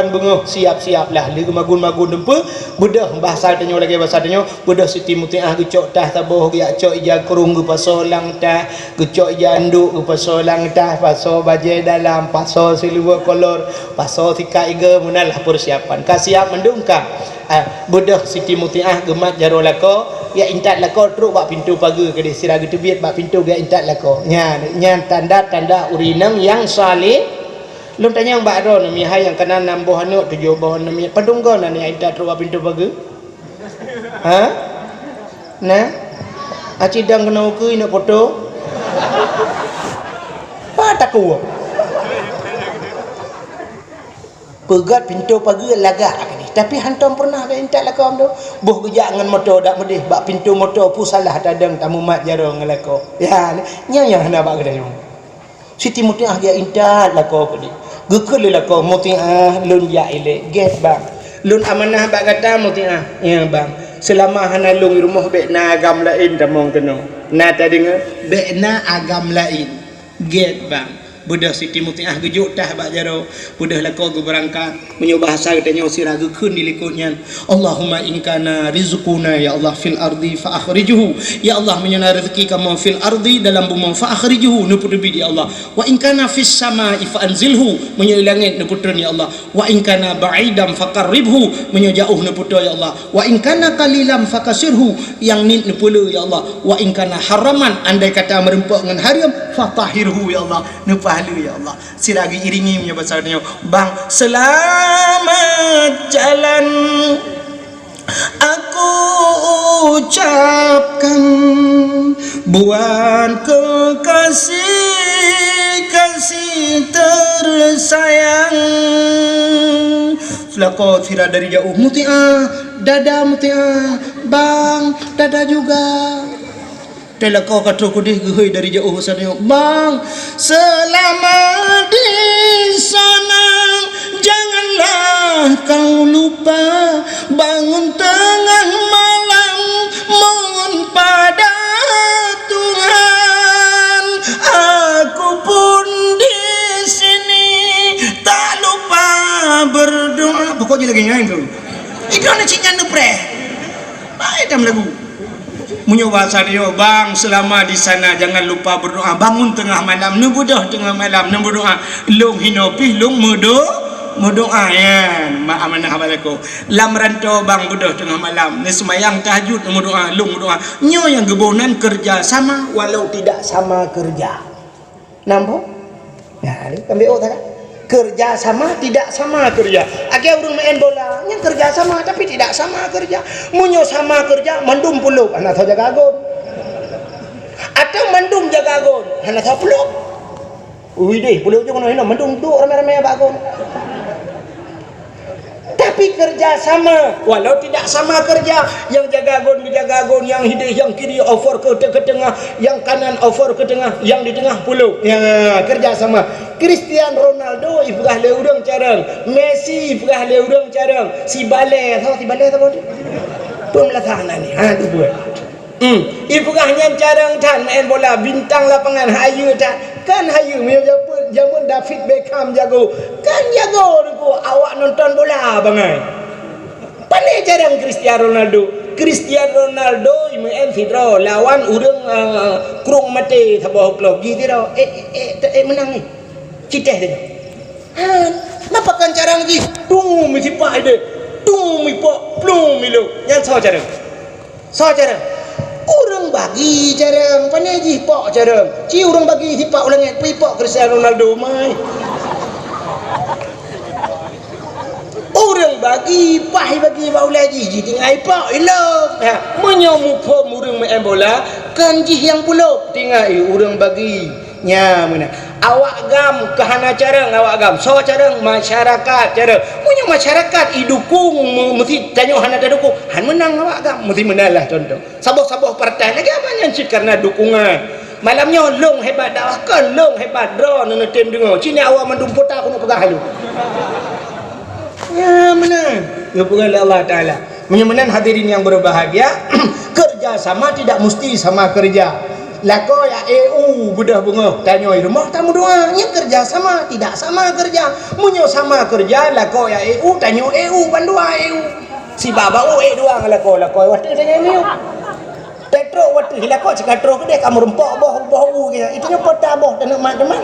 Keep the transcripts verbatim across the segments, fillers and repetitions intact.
Beungoh siap-siap lah, lé geumagun-magun teumpeue, beudôh bahasa tanyoe lagèe bahasa tanyoe, beudôh Siti Mutiah geucok tah saboh, geujak cok ija krueng geupasoe lam tah, geucok ija anduk geupasoe lam tah, pasoe bajèe dalam, pasoe siluweue kolor, pasoe sikat igoe, meunan lah persiapan. Ka siap mandum ka. Ah, beudôh Siti Mutiah geumat jaroe lakoe, geujak intat lakoe trok bak pintoe pageue keudéh, sira geuteubiet bak pintoe geujak intat lakoe. Nyan, nyan tanda-tanda ureueng inong nyang saleh. Lôn tanyong bak droeneuh meuhai nyang kana nam boh aneuk tujoh boh aneuk miet, padum goe na nyang intat trok bak pintoe pageue? Ha? Na? Aci dang keunoe ukeue neuk poto? Pat takue. Peugöt pintoe pageue lagak keudéh, tapi hantom peureunah lé intat lakoe tu. Boh geujak ngon moto dak meudéh, bak pintoe moto peue salah tadong tamumat jaroe ngon lakoe. Ya, nyan nyang hana bak geutanyoe. Siti Mutiah geujak intat lakoe keudéh. Geukheun lé lakoe, "Mutiah, lôn jak ilèe." "Gèt, Bang." "Lôn amanah bak gata, Mutiah." "Ya, Bang." "Seulama hana lôn di rumoh, bèk na agam laén tamong keunoe." Na tadeungoe? "Bèk na agam laén." "Gèt, Bang." Beudôh Siti Mutiah geujok tah bak jaroe, beudôh lakoe geubeurangkat. Meunyoe bahasa geutanyoe sira geukheun di likot nyan, "Allahumma in kana rizquna, ya Allah, fil ardi fa akhrijhu." Ya Allah, meunyoe na rezeki kamoe fil ardi, dalam bumoe, fa akhrijhu, neupeuteubiet, ya Allah. "Wa in kana fis samai fa anzilhu," meunyoe di langèt neupeutreun, ya Allah. "Wa in kana ba'idan fa qarribhu," meunyoe jaoh neupeutoe, ya Allah. "Wa in kana qalilan fa kasirhu," nyang niet neupeule, ya Allah. "Wa in kana haraman," andai kata meureumpok ngon hareuem, "fa tahhirhu," ya Allah, neupeuhaleue, ya Allah. Sira geuiringi meunyoe basa tanyoe, "Bang, seulamat jalan aku ucapkan buat kekasih-kasih tersayang." Lakoe sira dari jaoh, "Mutiah, dada Mutiah, Bang, dada juga." Teuh lakoe ka troh keudéh geuhôi dari jaoh, "Sadoe, Bang, selama di sana janganlah kau lupa bangun tengah malam mohon pada Tuhan. Aku pun di sini tak lupa berdoa." Pokoknya lagi nyanyi tu. Itu anak cik nyan tu preh. Baik dah lagu. Meunyoe basa dia, "Bang, selama di sana jangan lupa berdoa, bangun tengah malam, neubeudôh tengah malam, neubeudôa, lôn hinoe pih lôn meudo-, meudoa, nyan, ma-, amanah bak lakoe. Lam rantô, Bang, beudôh tengah malam, neuseumayang tahajud, neumeudoa, lôn meudoa." Nyoe nyang geuboh nan kerja sama walau tidak sama kerja. Nampak? Nah, ni ambil otak kan? Kerja sama tidak sama kerja. Akhé ureueng main bola, nyan kerja sama tapi tidak sama kerja. Meunyoe sama kerja, mandum pulop, hana soe jaga gôn. Atau mandum jaga gôn, hana soe pulop. Ui deh, pulop je keunoe hinoe, mandum duek ramé-ramé bak gôn. Tapi kerja sama, walau tidak sama kerja, nyang jaga gôn geujaga gôn, nyang hideh nyang kiri over ke te-, ke teungoh, nyang kanan over ke teungoh, nyang di teungoh pulop. Ya, kerja sama. Cristiano Ronaldo ipeugah lé ureueng carông, Messi ipeugah lé ureueng carông, si Balé, soe si Balé soe tu? Peue meulasan na ni? Ha, tu buet. Hmm, ipeugah nyan carông that main bola, bintang lapangan, hayeue that. Kan hayeue, meunyoe jameun, jameun David Beckham jago. Kan jago Teungku, awak nonton bola bangai. Pane carông Cristiano Ronaldo? Cristiano Ronaldo main sidroe lawan ureueng, eh, krueng maté saboh klub. Jih sidroe, eh, eh, eh, eh, meunang ni. Citeh teuh. Ha, napa kan carông jih? Tum misipak ideh. Tum mipok, plum milo. Nyan soe carông? Soe carông? Ureueng bagi carông, pane jih pok carông. Ci ureueng bagi sipak u langét, pih pok Cristiano Ronaldo mai. Ureueng bagi, paih bagi bak ulèe jih, jih tinggai pok ilok. Ha, meunyoe muphom ureueng main bola, kan jih nyang pulop, tinggai ureueng bagi. Nya meunan. Awak GAM ka hana carông awak GAM. Soe carông? Masyarakat carông. Meunyoe masyarakat idukung, me-, meusi tanyoe hana tadukung, han meunang awak GAM. Meusi meunan lah contoh. Saboh-saboh partai lagèe apa nyan cit karena dukungan. Malam nyoe lôn hebat dakwah, kon lôn hebat droeneuh neutem deungoe. Cit nyan awak mandum kota keuneuk peugah lôn. Nya meunan. Geupeugah lé Allah Taala. Meunyoe meunan hadirin yang berbahagia, kerja sama tidak mesti sama kerja. Lakoe jak ék u beudôh beungoh, tanyoe i rumoh tameudoa. Nyan keureuja sama, tidak sama keureuja. Meunyoe sama keureuja, lakoe jak ék u, tanyoe ék u, bandua ék u. Sibak bak u ék dua ngon lakoe, lakoe watèe tanyoe miyueb. Teutrok watèe lakoe cit ka troh keudéh ka meurumpok boh, boh u geuh. Itu nyoe peuta boh taneuk mat teuma.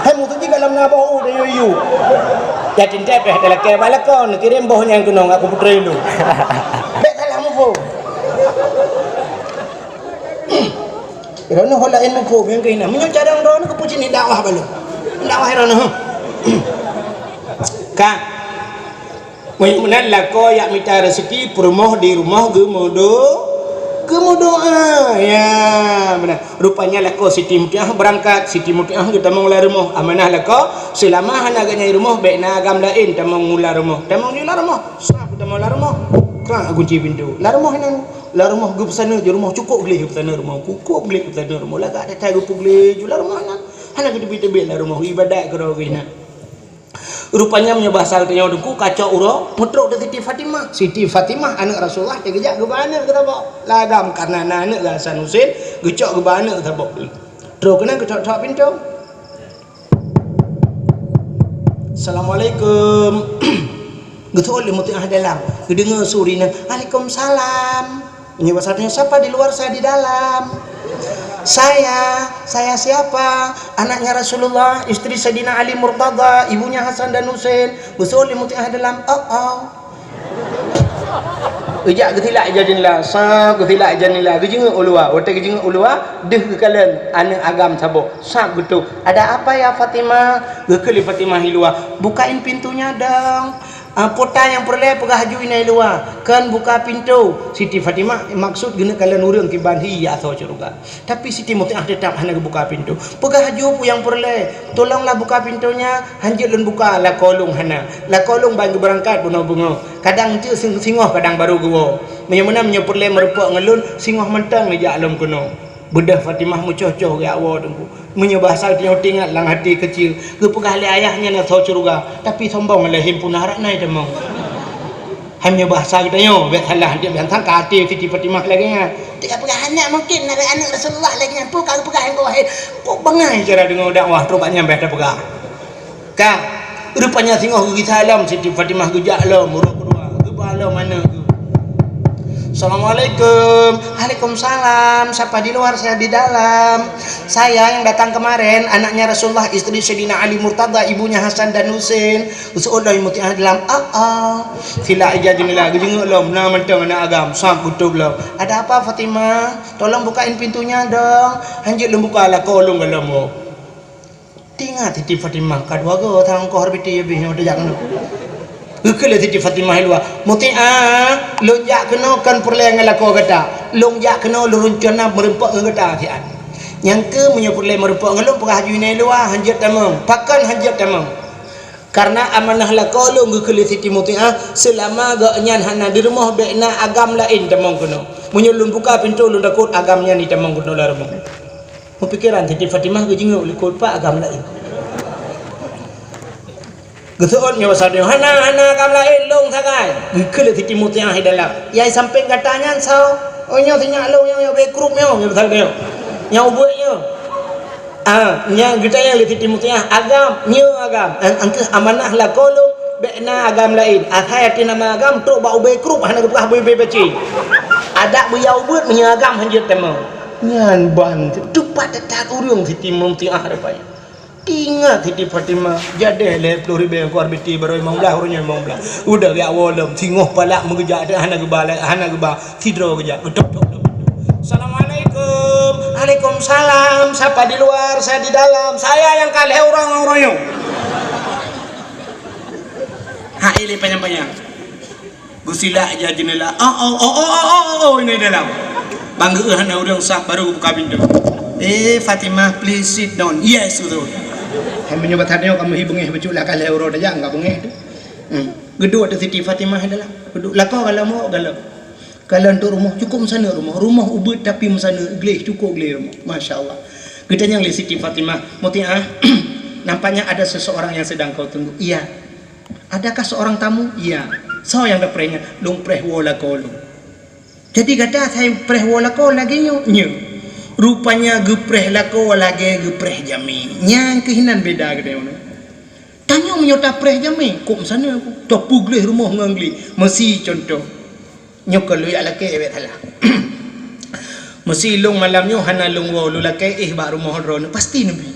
Hai musoh jih ka lom na boh u tanyoe yue. Ya tintèe pih talakèe bak lakoe, neukirém boh nyan keunoe ngon aku putri lu. Bèk salah muphom. Droeneuh ho laén muphom nyang keuh inan. Meunyoe cadang droeneuh keupeue cit dakwah balok. Dakwah droeneuh. Ka. Meunyoe meunan lakoe jak mita raseuki, peurumoh di rumoh geumeudo-, geumeudoa. Ya, meunan. Rupanya lakoe Siti Mutiah beurangkat, Siti Mutiah geutamong lam rumoh. Amanah lakoe, seulama hana geuh nyan i rumoh, bèk na agam laén tamong u lam rumoh. Tamong di lam rumoh. Sab tamong lam rumoh. Krak gunci pintoe. Lam rumoh inan. Lam rumoh geupeusaneuk, di rumoh cukôp gleh geupeusaneuk rumoh, cukôp gleh geupeusaneuk rumoh, lagak that-that geupeugleh ju lam rumoh nyan. Hana geuteubiet-teubiet lam rumoh, iébadat keudroe geuh nyan. Rupanya meunyoe basa geutanyoe Teungku, kacok uroe, meutrok di Siti Fatimah. Siti Fatimah aneuk Rasulullah, teugeujak geuba aneuk keu saboh. Lam agam kareuna na aneuk Hasan Husein, geucok geuba aneuk keu saboh. Trok keunan geutok-tok pintoe. "Assalamualaikum." Geuseuôt lé Mutiah dalam. Geudeungoe su ri nyan, "Waalaikumsalam." Meunyoe basa tanyoe, "Siapa di luar, saya di dalam." "Saya, saya siapa? Anaknya Rasulullah, istri Saidina Ali Murtadha, ibunya Hasan dan Husein." Geuseuôt lé Mutiah dalam, "Oh, oh." Geujak geusilak ija jeundela, sab geusilak ija jeundela, geujeungeuk u luwa. Watèe geujeungeuk u luwa, deuh geukalon aneuk agam saboh, sab geutôp. "Ada apa ya Fatimah?" Geukheun lé Fatimah i luwa, "Bukain pintunya dong. Ah, peue nyang peureulèe peugah aju inan i luwa, kon buka pintoe." Siti Fatimah maksud geuneuk kalon ureueng kiban hi asoe syeuruga. Tapi Siti Mutiah teutap hana geubuka pintoe. "Peugah aju peue nyang peureulèe, tolonglah buka pintonya, hanjeuet lôn buka lakoe lôn hana. Lakoe lôn ban geubeurangkat bunoe beungoh. Kadang cit sing-, singoh kadang barô geuwoe. Meunyoe meunan, meunyoe peureulèe meurumpok ngon lôn, singoh mantong neujak lom keunoe." Beudôh Fatimah meucoh-coh geujak woe Teungku. Meunyoe basa tanyoe teuingat lam até keucil, geupeugah lé ayah nyan asoe syeuruga, tapi sombong lé himpunah rak nai tamong. Hai meunyoe basa geutanyoe, bèk salah, bèk sangka até Siti Fatimah lagèe nyan. Teuka peugah aneuk mungken na aneuk Rasulullah lagèe nyan, peue ka geupeugah nyan keu wahé. Kok bangai cara deungoe dakwah trok bak nyan bèk tapeugah. Ka, rupanya singoh geugisa lom Siti Fatimah geujak lom uroe keudua, geuba lom aneuk geuh. "Assalamualaikum." "Waalaikumsalam. Siapa di luar, saya di dalam." "Saya yang datang kemarin, anaknya Rasulullah, istri Saidina Ali Murtadha, ibunya Hasan dan Husein." Geuseuôt lom Mutiah dalam, "Ah, ah." Silak ija jeundela, geujeungeuk lom, na mantong aneuk agam, sab geutôp lom. "Ada apa, Fatimah? Tolong bukain pintunya dong. Hanjeuet lôn buka lakoe lôn golom woe." Teuingat Siti Fatimah, ka dua goe sang koh reubiti habéh nyoe tajak keunoe. Geukheun lé Siti Fatimah i luwa, "Mutiah, lôn jak keunoe kon peureulèe ngon lakoe gata. Lôn jak keunoe lôn rencana meurumpok ngon gata siat. Nyang keuh meunyoe peureulèe meurumpok ngon lôn, peugah aju inan i luwa, hanjeuet tamong. Pakon hanjeuet tamong? Kareuna amanah lakoe lôn," geukheun lé Siti Mutiah, "seulama gobnyan hana di rumoh, bèk na agam laén tamong keunoe. Meunyoe lôn buka pintoe, lôn takot agam nyan jitamong keunoe lam rumoh." Meupikeran Siti Fatimah geujeungeuk likot, "Pat agam laén?" Geuseuôt nyoe basa tanyoe, "Hana, hana agam laén, lôn sagai." Geukheun lé Siti Mutiah i dalam, "Nyang sampéng gata nyan soe?" "Oh, nyoe sinyak lôn nyoe, nyoe ubé krup nyoe," nyoe basa tanyoe. "Nyang ubeuet nyoe." "Ah, nyang geutanyong lé Siti Mutiah, agam, nyoe agam. An-, nyang keuh amanah lakoe lôn, bèk na agam laén. Asai ateueh nama agam, trok bak ubé krup, hana geupeugah ubé-ubé pacé. Adak beuya ubeuet, meunyoe agam hanjeuet tamong." Nyan ban teupat that-that ureueng Siti Mutiah rupanya. Teuingat Siti Fatimah, jadeh lhèe plôh ribèe, koh reubiti barô limong blah, uroe nyoe limong blah. Udah geujak woe lom, singoh palak meugeujak, hana geuba, hana geuba, sidroe geujak, geutok-tok lom. "Assalamualaikum." "Waalaikumsalam. Siapa di luar, saya di dalam." "Saya yang ka lhèe uroe ngon uroe nyoe." Hai lé panyang-panyang. Geusilak ija jeundela. "Oh, oh, oh, ini dalam." Ban geuéh hana ureueng sab, baru geubuka pintoe. "Eh, Fatimah, please sit down." "Yes, betul." Hai meunyoe basa tanyoe kamoe hi beungéh bacut lah ka lhèe uroe tajak, enggak beungéh tu. Hmm. Geuduek ateueh Siti Fatimah dalam. Geuduek, "Lakoe golom, golom." Golom u rumoh, cukôp meusaneuk rumoh. Rumoh ubeuet tapi meusaneuk, gleh, cukôp gleh rumoh. Masya Allah. Geutanyong lé Siti Fatimah, "Mutiah, nampaknya ada seseorang yang sedang kau tunggu." "Iya." "Adakah seorang tamu?" "Iya." "Soe nyang tapreh nyan?" "Lôn preh woe lakoe lôn." "Jadi gata asai preh woe lakoe lagèe nyoe?" "Nyoe." Rupanya geupreh lakoe lagèe geupreh jamé. Nyang keuh inan beda geutanyoe. Tanyoe meunyoe tapreh jamé, kok meusaneuk ku. Tapeugleh rumoh ngon gleh. Meusi contoh. Nyoe kon lôn jak lakèe, bèk salah. Meusi lôn malam nyoe hana lôn woe, lôn lakèe éh bak rumoh droeneuh, pasti neubi.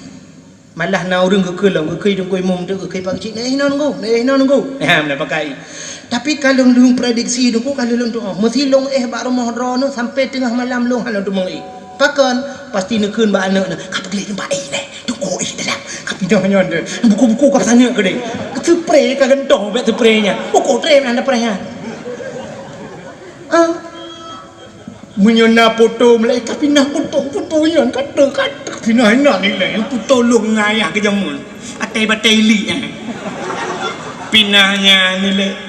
Malah na ureueng geukheun lom, geukheun Teungku Imum tu, geukheun Pak Keuchik, "Neuéh hinoe Teungku, neuéh hinoe Teungku." Nah, meunan pakai. Tapi ka lôn, lôn prediksi Teungku, ka lôn tu'oh. Meusi lôn éh bak rumoh droeneuh sampai teungoh malam lôn hana teumeuéh. Pakon? Pasti neukheun bak aneuk neuh, "Ka peugleh nibak éh lé, Teungku éh dalam." Ka pinah nyan deh. Buku-buku ka peusaneuk keudéh. Seupre ka gantoh bèk seupre nyan. Buku trép nyan tapreh nyan. Ah. Meunyoe na poto mulai ka pinah poto, poto nyan ka teu, ka teu pinah inan ilèe. Poto lôn ngon ayah keu jameun. Atai batèe ilik nyan. Pinah nyan ilèe.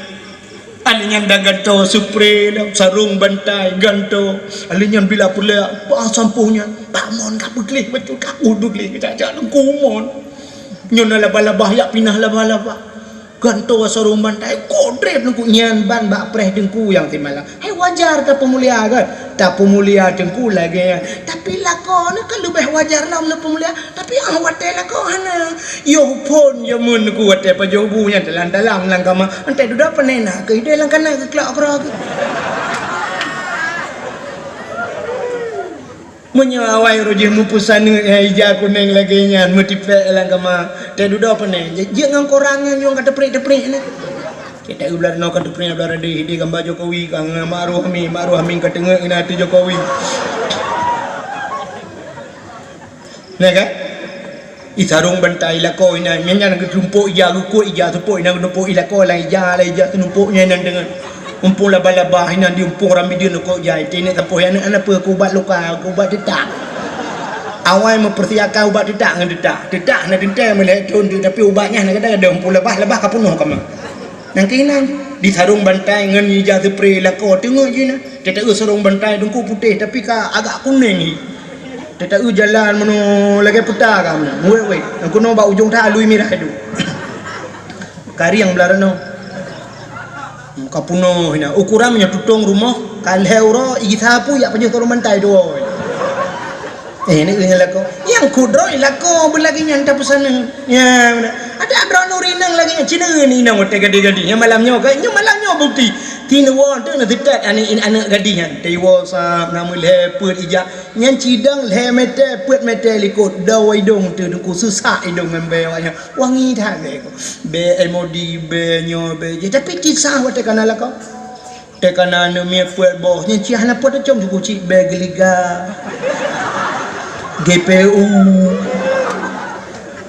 Alèh nyan dah gantoe seupre lom, sarong bantai gantoe. Alèh nyan bila pulak, bah sampôh nyan. Bak mon ka peugleh bacut, ka peugleh keu jak-jak Teungku mon. Nyoe na laba-laba, jak pinah laba-laba. Gantoe sarong bantai, kok trép Teungku nyan ban bak preh Teungku nyang simalam. Hai wajar tapeumulia kan? Tapeumulia Teungku lagèe nyan. Tapi lakoe nyoe kan leubeh wajar lom neupeumulia. Tapi ah watèe lakoe hana. Yoh phôn jameun Teungku watèe pajoh bu nyan talang-talang lam kama. Entah dudoe pane na keu idéh lam kana keu klok keudroe. Meunyoe awai roh jih meupeusaneuk nyang ija kunéng lagèe nyan, meutipék lam kama, teududoe pane, jeuet ngon korang nyan nyang ka teupriek-teupriek nyan. Kita ulah noe ka teupriek ulah radeh di gambar Jokowi, ka ngon Ma'ruf Amin, Ma'ruf Amin ka teungeut ngon ateueh Jokowi. Nah kan? Ih, sarong bantai lakoe inan, nyan, nyan geutumpok ija, geukot ija, tumpok inan geutumpok i lakoe lam ija, lam ija tunumpok nyan inan deungon. Mumpung laba-laba inan diumpung rambideuen rukok jai, teuingat sapeue aneuk, aneuk peue keu ubat luka, keu ubat teutak. Awai meupeursiapkan ubat teutak ngon teutak. Teutak na teuntèe meulhèe thon tu, tapi ubat nyan na gadang-gadang, mumpung labah, labah ka peunoh kama. Nyan keuh inan, di sarong bantai ngon ija seupre lakoe teungeut jih na. Teuta sarong bantai Teungku putéh, tapi ka agak kunéng jih. Teuta jalan meunoe lagèe peuta ka meunoe. Wèt-wèt. Nyang keunoe bak ujong that alui mirah itu. Karieng blah ranoe. Ka peunoh inan. Ukuran meunyoe tutong rumoh, ka lhèe uroe, ija sapu jak pajoh sarong bantai dua. Eh, ni ureueng lakoe. Nyang kudroe lakoe beulagèe nyan tapeusaneuk. Ya, beuna. Ada droeneuh ureueng inong lagèe nyan, ci neuen inong watèe gadih-gadih. Nyang malam nyoe ka, nyoe malam nyoe bukti. Tineuwoe teuh na teutat aneuk, aneuk gadih nyan. Teuwoe sab na meulhèe peuet ija. Nyan cidong lhèe mètè, peuet mètè likot. Dawa idong teuh Teungku, seusak idong ngon bèe awak nyan. Wangi that bèe ko. Bèe Emodi, bèe nyoe, bèe jih. Tapi kisah watèe ka na lakoe. Teuka na aneuk miet peuet boh, nyan cit hana peuet tacom Teungku, cit bèe geuliga. G P U.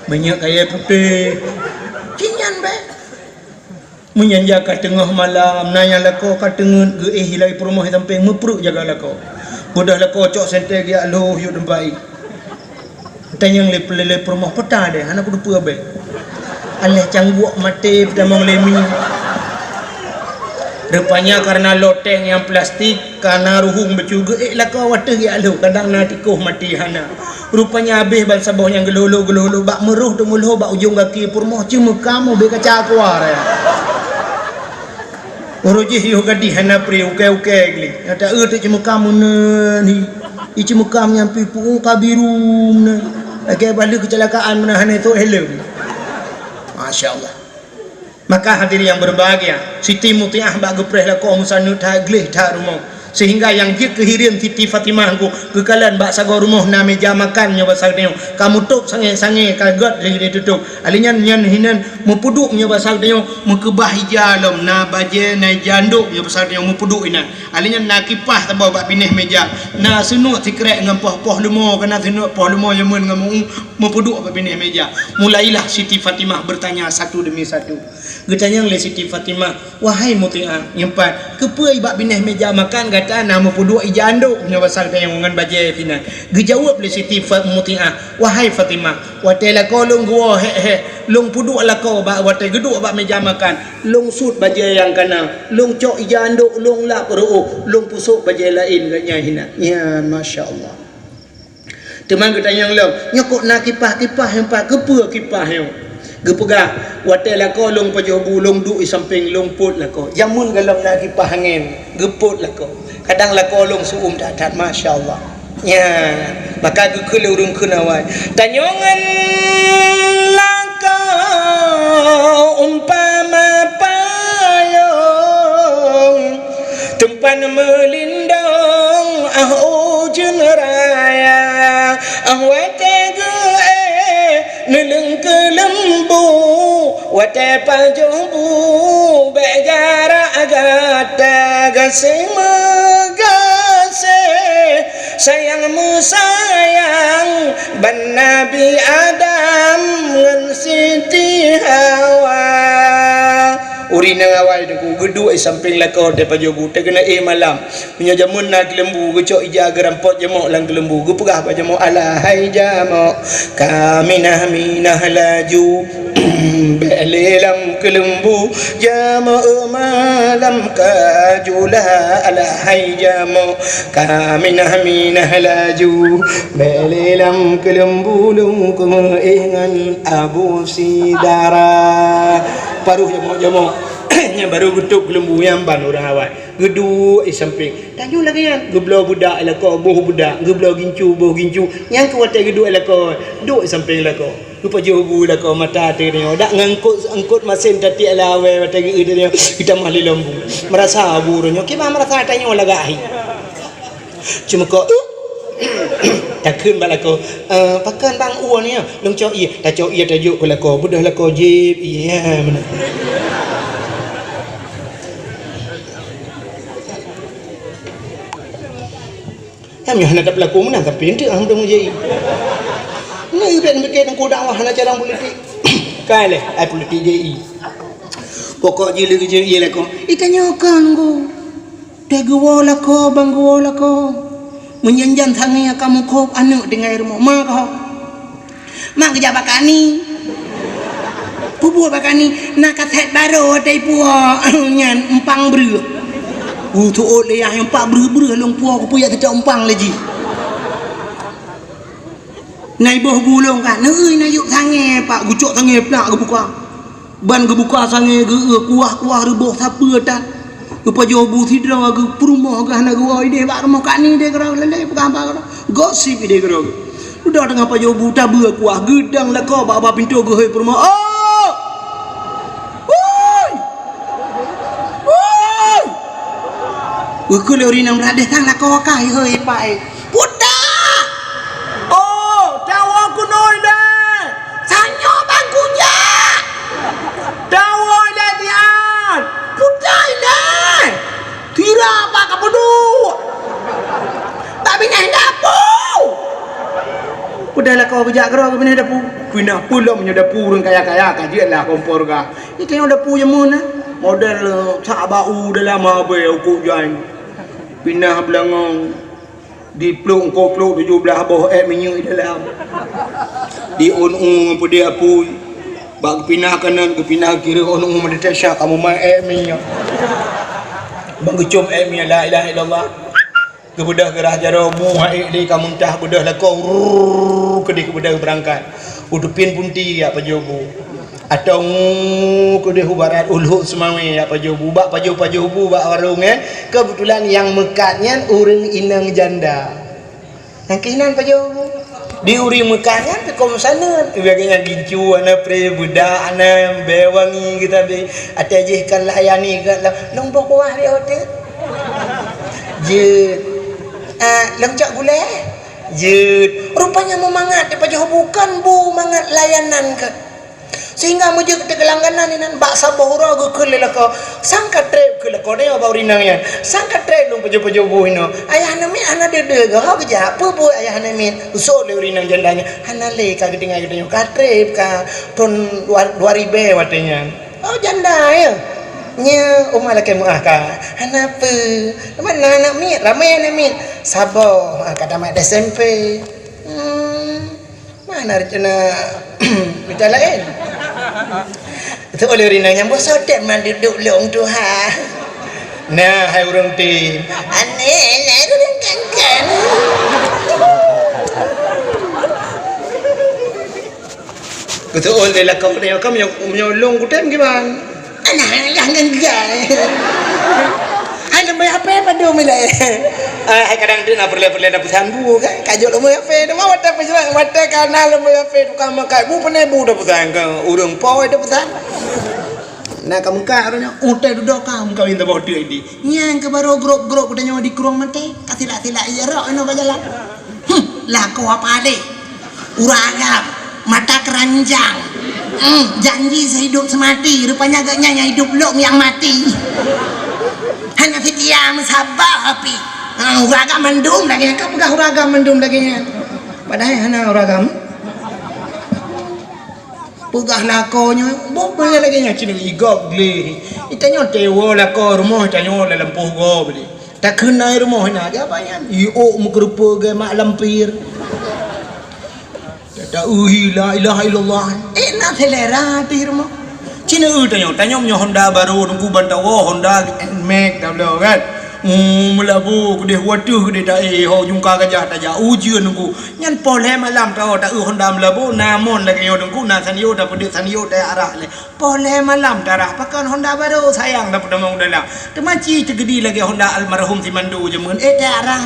Minyeuk kayèe putéh. Cit nyan bèe. Meunyan jak ka teungoh malam, na nyang lakoe ka teungeut geuéh ilèe peurumoh sampéng, meupruet jaga lakoe. Beudôh lakoe cok sentée geujak lhôh yue teumpat. Tanyong lé, lé, lé peurumoh, "Peue ta deh, hana kuteupeue abée." Aléh cangguek maté peutamong lé mi. Rupanya karena loteng nyang plastik, kana ruhueng bacut geuék lakoe watèe geujak lhôh, kadang na tikôh maté hana. Rupanya abéh ban saboh nyang geulhôh-lhôh, geulhôh-lhôh, bak meuroh teumulhôh bak ujong gaki peurumoh, ceumeukam ubé kaca keuluwa raya. Uroe jih yoh gadih hana pri, ukée-ukée gleh. Nyang ta-eu teuk ceumeukam meunan hi. Ié ceumeukam nyang pi pu'ueng ka biru meunan. Lagée bak lheueh keucelakaan meunan hana tok helm. Masya Allah. Maka hadirin yang berbahagia, Siti Mutiah bak geupreh lakoe meusaneut that gleh that rumoh. Sehingga nyang jeuet keu hireuen Siti Fatimah ngku geukalon bak sagoe rumoh na meja makan nyoe basa geutanyoe. Ka mutôb sangée-sangée ka gét lé tutôb. Alinyan nyan hinan meupeuduek nyoe basa geutanyoe, meukeubah ija lom, na bajée, na ija andok nyoe basa geutanyoe meupeuduek inan. Alinyan na kipah saboh bak binéh meja, na seunuek sikrek ngon poh-poh leumo, kana seunuek poh leumo jameun ngon meu-, meupeuduek bak binéh meja. Mulailah Siti Fatimah bertanya satu demi satu. Geutanyong lé Siti Fatimah, "Wahai Mutiah, nyang pat, keupeue bak binéh meja makan gata na meupeuduek ija andok nyoe basa geutanyoe ngon bajée sinan?" Geujaweueb lé Siti Fa-, Mutiah, "Wahai Fatimah, watée lakoe lôn geuwoe hék-hék, lôn peuduek lakoe bak watée geuduek bak meja makan, lôn sut bajée nyang kana, lôn cok ija andok, lôn lap reuôh, lôn pusok bajée laén geuh nyan hinan." Nyan, masya Allah. Teuma geutanyong lom, "Nyoe kok na kipah-kipah nyoe pat, keupeue kipah nyoe?" Geupeugah, "Watée lakoe lôn pajoh bu, lôn duek di sampéng, lôn pôt lakoe. Jameun gohlom na kipah angén, geupôt lakoe. Kadang lakoe lôn seu-uem that-that, masya Allah." Nyan. Maka geukheun lé ureuëng kheun awai, "Tanyoe ngon lakoe umpama payong, teumpat meulindong ah ujeuen raya, ah watée geuéh neuleueng keu leumbu, watée pajoh bu bék jarak gata gaséh meugaséh." Sayang meusayang ban Nabi Adam ngon Siti Hawa. Ureuëng inong awai teungku geuduek di sampéng lakoe teuh pajoh bu, teukeuneuk éh malam. Meunyoe jameun na keuleumbu, geucok ija geurampot jamok lam keuleumbu, geupeugah bak jamok, "Alah hai jamok, ka minah-minah laju." Bék lé lam keuleumbu, jamok malam ka jula, alah hai jamok, ka minah-minah laju. Bék lé lam keuleumbu, lôn keumeue ngon Abu Sidara. Paruh jamok-jamok, nyan baru geutôp keuleumbu nyan ban ureuëng awai. Geuduek di sampéng. Tanyoe lagée nyan, geubloe beudak lakoe, boh beudak, geubloe gincu, boh gincu. Nyang keu watée geuduek lakoe, duek di sampéng lakoe. Geupajoh bu lakoe mata teuh nyoe. Dak ngon eungkôt, eungkôt masén tatiek lawée watée geu-, geutamah lé lom bu. Meurasa bu uroe nyoe, kiban meurasa tanyoe lagak hi. Cuma kok, takheun bak lakoe, "Eh, pakon bang uwoe nyoe?" Lôn cok ié, tacok ié tajok keu lakoe, beudôh lakoe jieb ié, meunan. Nyan nyoe hana tapeulaku meunan, tapi eunteuk hana meuteumé J I. Nyoe ubet meuke teungku dakwah hana carông politik. Kai lé, ai politik J I. Pokok jih lé J I lakoe. Ita nyoe kan nggu. Teuh geuwoe lakoe, bang geuwoe lakoe. Meunyan jan sangé ka mukhob aneuk tinggai rumoh. Ma kah? Mak geujak bak kani. Peue buet bak kani? Na kasét barô watée ipuwoe nyan empang breueh. Useuôt lé yah nyang empat breueh-breueh lôn puwoe kupeujak teucok empang lé jih. Na iboh bu lôn ka, neueu na yôk sangé pak, geucok sangé plak geubuka. Ban geubuka sangé geu-, kuah-kuah reuboh sapeue tan. Geupajoh bu sidroe geupeurumoh geuh hana geuwoe idéh bak rumoh kani idéh keudroe lé peugah bak keudroe. Gosip idéh keudroe. Dudoe teungoh pajoh bu tabeue kuah geudang lakoe bak, bak pintoe geuhôi peurumoh. Oh! Woi! Woi! Geukheun lé ureuëng inong brat deh sang lakoe ka ihôi ipak eh. Puta! Oh, tawoe keunoe ilée! Sanyoe bang kujak! Tawoe ilée nyan! Puta ilée! Tira bak kapeuduek! Bak binéh dapu! Udah lakoe geujak keudroe keu binéh dapu. Pinah peulom nyoe dapu ureuëng kaya-kaya ka jeuet lah kompor ka. Itanyoe dapu jameun na. Model, eh, sak bak u dalam habéh ukok jai. Pinah beulangong. Diplôk eungkôt plôk tujoh blaih boh ék minyeuk di dalam. Diôn u ngon peudeh apui. Bak geupinah kanan, geupinah kiri, ôn u meudesya ka mumat ék minyeuk. Bak geucôm ék minyeuk, la ilaha illallah. Geubeudôh geurah jaroe, muha ék lé ka muntah, beudôh lakoe, rrrr, keudeh geubeudôh beurangkat. U teupin punti jak pajoh bu. Atau ngu keudeh u barat, u lhok seumawé jak pajoh bu. Bak pajoh-pajoh bu bak warong nyan, keubeutulan nyang meukat nyan ureuëng inong janda. Nyang keuh inan pajoh bu. Di ureuëng meukat nyan teuka meusaneut. Lagée nyan gincu hana pré, beudak hana, bée wangi geutabé. Até jih kan layani geuh lom, lôn boh kuah di hotel. Jeuet. Ah, lôn cok gulée. Jeuet. Rupanya meumangat di pajoh bu, kon bu mangat layanan keuh. Sehingga meujeuet teukeulangganan inan bak saboh uroe geukheun lé lakoe, sang ka treb keu lakoe nyoe bak ureuëng inong nyan. Sang ka treb lôn pajoh-pajoh bu inoe. Ayah aneuk miet hana deuh-deuh goh geujak. Peue buet ayah aneuk miet? Usôt lé ureuëng inong janda nyan. Hana lé ka geutinggai geutanyoe ka treb ka thon dua, dua ribée watée nyan. Oh janda ya. Nya uma lakée meuah ka. Hana peue. Teuma na aneuk miet, ramé aneuk miet. Saboh, ah, ka tamat S M P. Hmm. Mana rencana mita laén? Itu oleh ureuëng inong nyang boh sodet man duek-duek lôn tuha. Nah, hai ureuëng tim. Aneh, nah, ureuëng kankan. Beutôi lé lakoe nyoe, ka meunyoe, meunyoe lôn kutem kiban? Alah, alah, ngon gai. Hai, lôn bri H P padum? Milai. Eh, hai kadang deuek na peureulèe-peureulèe tapeusan bu kan. Ka jok leumo H P tu, ma watèe peusan, watèe ka na leumo H P tukang makai bu, peuneuk bu tapeusan kan. Ureueng po tapeusan. Na ka meukat ureueng nyan, utèe dudoe ka meukawen saboh teuk di. Nyang keu barô grôp-grôp geutanyoe di krueng maté, ka silak-silak ie rok inoe ka jalan. Hmm, lakoe apa deh? Ureueng agam, mata keranjang. Hmm, janji sehidup semati, rupanya agaknya nyang hidup lôn nyang mati. Hana seutia meusaboh pih. Ha, ureueng agam mandum lagèe nyan, ka peugah ureueng agam mandum lagèe nyan. Padahai hana ureueng agam. Peugah lakoe nyoe, boh peue lagèe nyan cit, i gob gleh. Itanyoe tewo lakoe rumoh, itanyoe lam lampôh gob gleh. Takheun na i rumoh na, geuh apa nyan? Iôk meukeureupeue geuh mak lampir. Tata uhi la ilaha illallah. Eh, na selera di rumoh. Cina eu tanyoe, tanyoe meunyoe Honda barô, teungku ban tawoe Honda Nmax tabloe kan. Hmm, meulabô keudeh wateuh keudeh taéh, ho jungka gajah tajak ujeuen teungku. Nyan poh lhèe malam tawoe taeu Honda meulabô, na mon lagèe nyoe teungku, na Sanyo tapeudeuek Sanyo tayue arah lé. Poh lhèe malam tarah, pakon Honda barô sayang tapeutamong u dalam. Teuma ci teugeudi lagèe Honda almarhum si Mando jameun, eh, tayue arah.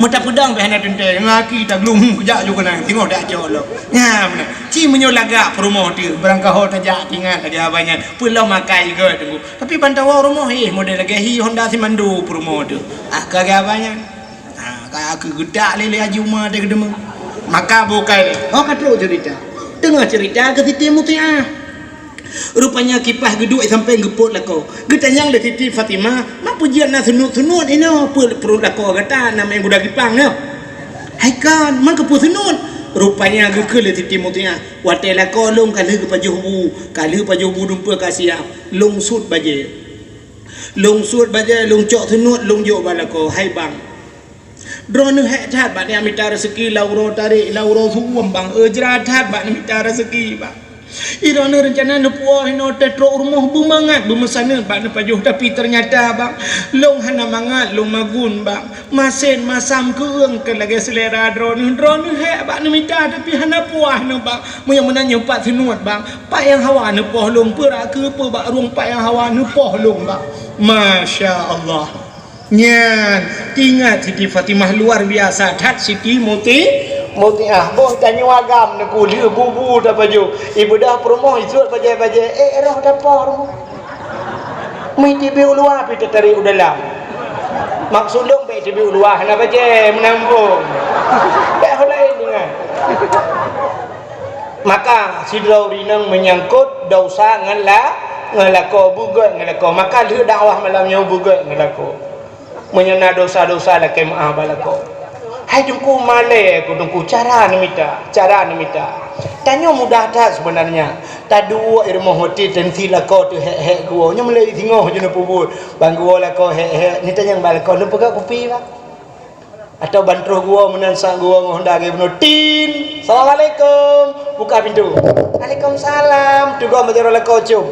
Meutapeudong pih hana teuntèe, ngon aki taglung keujak ju keunan, singoh dak cok lom. Nyan meunan. Ci meunyoe lagak peurumoh teuh, barangkaho tajak tingat lagèe abah nyan. Peulom akai geuh teungku. Tapi ban tawoe rumoh, eh, model lagèe hi Honda si Mando peurumoh teuh. Ah, ka lagèe abah nyan. Ha, ka keu geutak lé, lé Haji Uma teuh geudeungoe. Maka bukai lé. Oh, ka trok cerita. Teungoh cerita keu Siti Mutiah. Rupanya kipaih geuduek sampoe geupot lakoe. Geutanyong lé Siti Fatimah, "Ma peue jeuet na sunut-sunut inoe? Peue pruet lakoe gata na meuguda gipang nyoe?" "Hai kon, ma keupeue sunut?" Rupanya geukheun lé Siti Mutiah, "Watèe lakoe lôn ka lheueh geupajoh bu, ka lheueh pajoh bu dumpeue ka siap, lôn sut bajèe. Lôn sut bajèe, lôn cok sunut, lôn jok bak lakoe, hai bang." Droeneuh hék that bak neumita raseuki lam uroe tarek, lam uroe su'uem, bang. Eujra that bak neumita raseuki, bang. Droeneuh reuncana neupuwoe hinoe teutrok u rumoh beumangat beumeusaneut bak neupajoh, tapi teunyata, bang, lôn hana mangat, lôn magun, bang. Masen masam keueung keu lagèe seulera droeneuh. Droeneuh hék bak neumita, tapi hana puah neuh, bang. Meunyoe meunan nyoe pat sunut, bang. Pat nyang hawa neupoh lôn, peue rak keupeue bak rueng pat nyang hawa neupoh lôn, bang. Masya Allah. Nyan, teuingat Siti Fatimah luar biasa that Siti Muti, Mutiah. Boh tanyoe agam neuku lheueh bu-bu tapajoh. Ibeudôh peurumoh isut bajèe-bajèe, eh, roh dapoh rumoh. Meuteubiet u luwa pih teutarek u dalam. Maksud lôn bèk teubiet u luwa hana bajèe meunan phon. Bèk ho laén deungon. Maka sidroe ureueng inong meunyangkot desya ngon la-, ngon lakoe, beugèt ngon lakoe. Maka lheueh dakwah malam nyoe beugèt ngon lakoe. Meunyoe na desya-desya lakèe meu'ah bak lakoe. Hai Teungku, malèe keu Teungku, cara neumita, cara neumita. Tanyoe mudah that seubeunarnya. Taduek i rumoh watèe tensi lakoe teuh hék-hék geuwoe. Nyoe meulai singoh jeuet neupeubuet. Ban geuwoe lakoe hék-hék, neutanyong bak lakoe, "Lôn peugah kupi, Bang?" Atau ban troh geuwoe meunan sa geuwoe ngon Honda lagèe bunoe, "Tin! Assalamualaikum!" Buka pintoe. "Waalaikumsalam!" Teugom bak jaroe lakoe, com.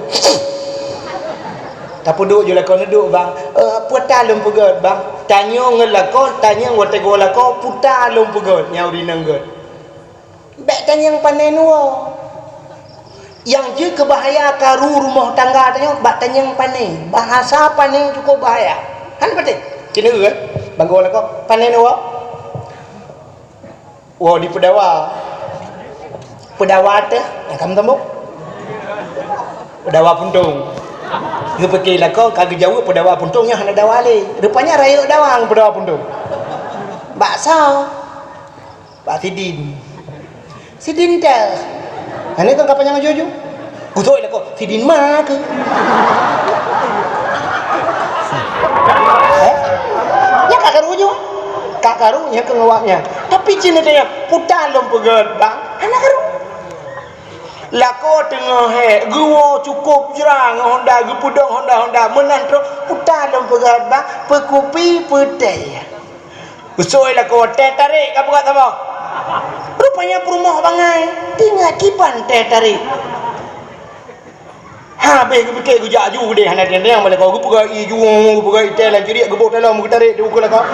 Tapeuduek ju lakoe, "Neuduek, Bang." "Eh, peue ta lôn peugèt, Bang?" Tanyoe ngon lakoe, tanyong watèe geuwoe lakoe, "Peue ta lôn peugèt?" Nyan ureueng inong gèt. Bèk tanyong pane neuwoe. Nyang jeuet keu bahaya karu rumoh tangga tanyoe bak tanyong pane. Bahasa pane cukôp bahaya. Han patéh. Cina kan? Bang geuwoe lakoe, pane neuwoe. Woe di peudawa. Peudawa teuh, nyang ka meuteumèe. Peudawa puntông. Geupike lakoe ka geujaweueb peudawa puntông nyan hana dawa lé. Rupanya rayeuk dawa ngon peudawa puntông. Bakso. Bak sidin. Sidin teuh. Hana kon ka panyang aju-aju. Gusok lakoe, sidin ma keuh. Eh? Nyan ka karu aju. Ka karu nyan keuh ngon awaknyan. Tapi cit neutanyong, "Peue ta lôn peugèt, Bang?" Hana karu. Lakoe teungoh hék, geuwoe cukôp jra ngon Honda, geupeudong Honda-Honda. Meunan trôk, "Peue ta lôn peugèt, Bang?" "Peue kupi, peue teh." Geusoe lakoe, "Teh tarék ka peugah saboh." Rupanya peurumoh bangai, teuingat kiban teh tarék. Habéh geupike geujak aju deh, hana teuntèe bak lakoe, geupeugah ie jueng, geupeugah ie teh lam ciriek, geuboh dalam, geutarék di ukeue lakoe.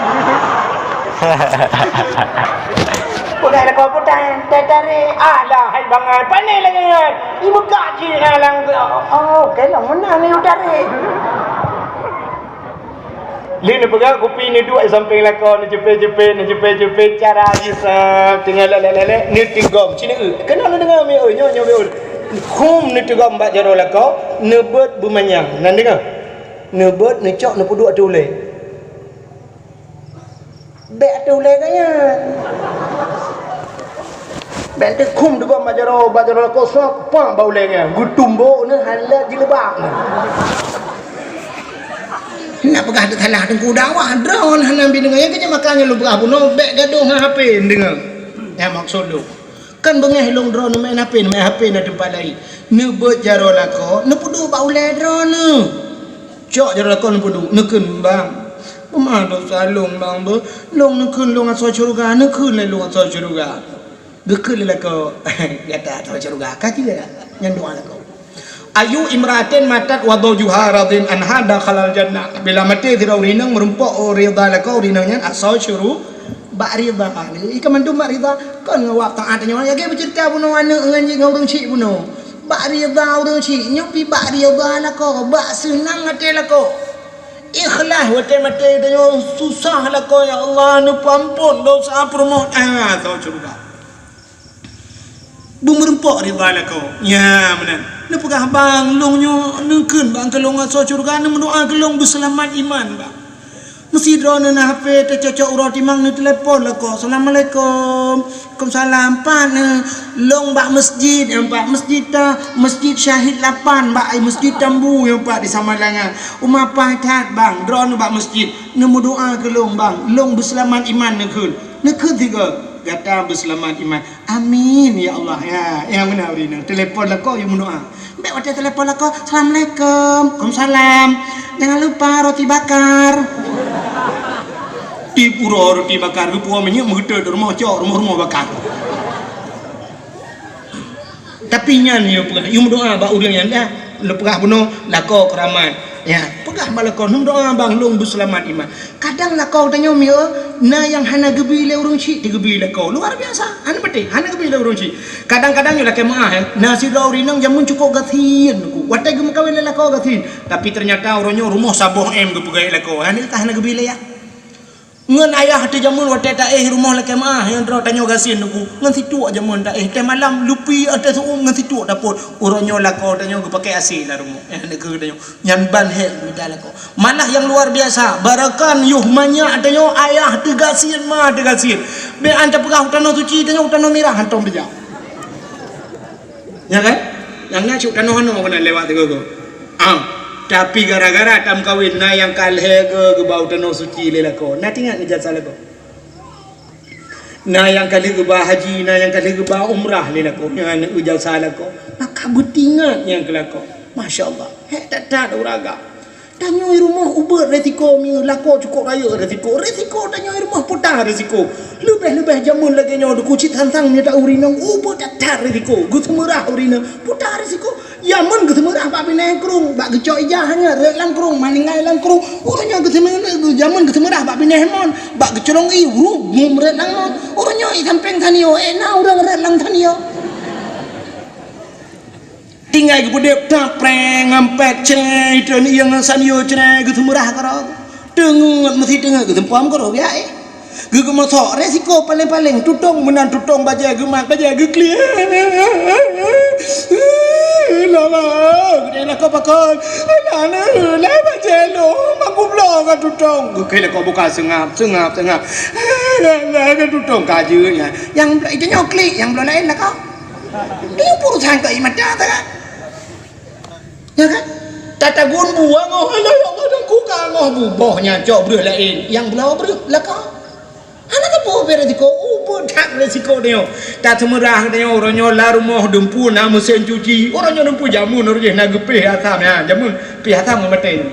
Peugah lakoe, "Peue teh, teh tarék." "Alah, hai bangai, pane lagèe nyan. Imeugah jih na lam." "Oh, oh, keunoe meunan neuyue tarék." Lheueh neupeugah kupi neuduek sampéng lakoe, neuceupet-ceupet, neuceupet-ceupet, cara jisab, teungoh lelek-lelek, neuteugom. Ci neueu. Keunoe neudeungoe mi eu, nyoe, nyoe mi eu. Khum neuteugom bak jaroe lakoe, neubeuet beumanyang. Na neudeungoe? Neubeuet, neucok, neupeuduek ateueh ulèe. Bèk ateueh ulèe gaya. Bèk teukhum teugom bak jaroe, bak jaroe lakoe, sop, pah bak ulèe nyan. Geutumbok neuh, hana jileubab neuh. Nak peugah teusalah Teungku Dakwah, droeneuh hana bi deungoe. Nyang keuh makanya lôn peugah bunoe, bèk gadôh ngon H P deungoe. Nyan maksud lôn. Kan beungèh lôn droeneuh main H P, main H P na teumpat laén. Neubeuet jaroe lakoe, neupeuduek bak ulèe droeneuh. Cok jaroe lakoe neupeuduek, neukheun, "Bang, peue ma desya lôn, Bang, beuh? Lôn neukheun lôn asoe syeuruga, neukheun lé lôn asoe syeuruga." Geukheun lé lakoe, "Gata asoe syeuruga, ka jeuet." Nyan doa lakoe. Ayu imra'atin matat wa zawjuha radin anha dakhalal jannah. Bila maté sidroe ureueng inong meurumpok, oh, ridha lakoe, ureueng inong nyan asoe syeuruga bak ridha. Jadi, ika mandum bak ridha, kon ngon awak taat nyoe. Lagèe beuceurita bunoe aneuk ngon jih ngon ureueng chik bunoe. Bak ridha ureueng chik, nyoe pi bak ridha lakoe, bak seunang até lakoe. Ikhlas watèe maté tanyoe susah lakoe, "Ya Allah, neupeuampôn dosa peurumoh." Ah, asoe syeuruga. Beumeurumpok ridha lakoe. Nya, meunan. Neupeugah, "Bang, lôn nyoe neukheun bak keu lôn asoe syeuruga, neumeudoa keu lôn beuseulamat iman, Bang." Meusidroe neuh na H P teucocok uroe timang neutelepon lakoe, "Assalamualaikum." "Waalaikumsalam." "Pat neuh?" "Lôn bak masjid." "Bak masjid ta?" "Masjid Syahid Lapan, bak masjid Tambu nyang pat di Samalanga." "Uma pai that, Bang, droeneuh bak masjid." "Neumeudoa keu lôn, Bang, lôn beuseulamat iman," neukheun. Neukheun sigoe, "Gata beuseulamat iman." "Amin, ya Allah." Ya, nyang meunan ureueng inong. Telepon lakoe, yue meudoa. Bèk watèe telepon lakoe, "Assalamualaikum." "Waalaikumsalam." "Jangan lupa roti bakar." Tiep uroe roti bakar, geupuwoe minyeuk, meugeutôt rumoh, cok rumoh-rumoh bakar. Tapi nyan yue peugah, yue meudoa bak ureueng nyan dah. Lôn peugah bunoe, lakoe keuramat. Ya, peugah bak lakoe, "Neumeudoa, Bang, lôn beuseulamat iman." Kadang lakoe tanyoe mi eu, na nyang hana geubi lé ureueng chik, teugeubi lakoe. Luar biasa. Hana beutôi, hana geubi lé ureueng chik. Kadang-kadang nyoe lakèe meu'ah, eh. Na sidroe ureueng inong jameun cukôp gasien, Teungku. Watèe geumeukawen lé lakoe gasien. Tapi ternyata uroe nyoe rumoh saboh M geupeugöt lakoe. Hana ka hana geubi lé, ya. Ngon ayah teuh jameun watèe taéh rumoh lakèe meu'ah, nyang droe tanyoe gasien, Teungku. Ngon situek jameun taéh. Teuh malam lupi ateueh su'um ngon situek tapot. Uroe nyoe lakoe tanyoe geupakèk A C lam rumoh. Eh, aneuk keu tanyoe. Nyan ban hék mita lakoe. Malah nyang luar biasa, barangkapeue yoh manyak tanyoe ayah teugasien, ma teugasien. Bèk an tapeugah u tanoh suci tanyoe, u tanoh mirah hántom teujak. Ya kan? Nyang na cit u tanoh anoe keunan lewat sigoe-goe. Ah, tapi gara-gara tameukawen na nyang ka lhèe goe geuba u tanoh suci lé lakoe. Na teuingat ngon jasa lakoe? Na nyang ka lheueh geuba haji, na nyang ka lheueh geuba umrah lé lakoe, nyan ijasa lakoe. Maka beutingat nyang keu lakoe. Masya Allah. Hék that-that ureueng agam. Tanyoe rumoh ubeuet resiko, mi lakoe cukôp rayeuk resiko. Resiko tanyoe rumoh peue ta resiko. Leubeh-leubeh jameun lagèe nyoe, Teungku, cit sang-sang nyoe ta ureueng inong ubeuet that-that resiko. Geuseumeurah ureueng inong, peue ta resiko. Jameun geuseumeurah bak binéh krueng, bak geucok ija hana rhët lam krueng, maninggai lam krueng. Uroe nyoe geuseumeurah, jameun geuseumeurah bak binéh mon, bak geucolong ié, ruh, gum rhët lam mon. Uroe nyoe i sampéng tanyoe, éh na ureueng rhët lam tanyoe. Tinggai geupeudép, tapreng, ngampet, cré, itreun ié ngon sanyoe, cré, geuseumeurah keudroe. Teungeut, meusi teungeut, geuseumpom keudroe, biaya éh. Geugeumosok, resiko paléng-paléng, tutong meunan tutong bajèe geumat, bajèe geuklik. Lala, geude lakoe pakon. Aneuk, lé bajèe lôn, mak kubloe ngon tutong. Geuklik lakoe buka seungab, seungab, seungab. Lala, ngon tutong ka jeuet nyan. Nyang bloe, itu nyoe klik, nyang bloe laén lakoe. Dia urusan keu i mata, kan? Ya kan? Tatagun buah ngoh, alah ya Allah, dah kuka ngoh buboh nyan cok breuh laén. Nyang bloe breuh lakoe. Hana teupeu pih resiko, ubeuet that resiko tanyoe. Taseumeurah tanyoe, uroe nyoe lam rumoh dumpeue na meusén cuci. Uroe nyoe dumpeue jameun, uroe jih na geupéh asam, ya, jameun péh asam ngon batèe.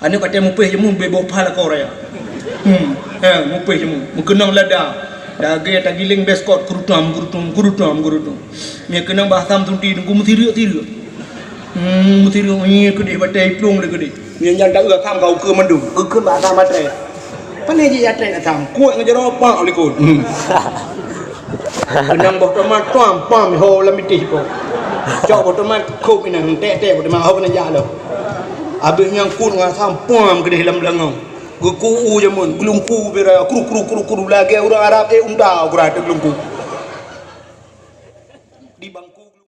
Aneuk batèe mupéh jameun beuboh pha lakoe raya. Hmm, ha, mupéh jameun. Meukeunong lada. Lagèe tagiléng biskot, kurutom, kurutom, kurutom, kurutom. Meukeunong bak asam sunti, Teungku, meusiriek-siriek. Hmm, meusiriek, ngieng keudéh batèe, iplueng lé keudéh. Nyan nyang taeu asam ka ukeue mandum. Ukeue bak asam batèe. Pané jih atèe asam. Kuek ngon jaroe pak likot. Hmm. Keunong boh tomat, tuam, pam, ho lam bitéh po. Cok boh tomat, kop inan, tek-tek boh tomat, ho keunan jak lom. Abéh nyangkut ngon sampom keudeh lam beulangong. Geuku-u jameun, geulungku bira, kru, kru, kru, kru, lagée ureuëng Arab, eh, unta, ukeura teuh geulungku.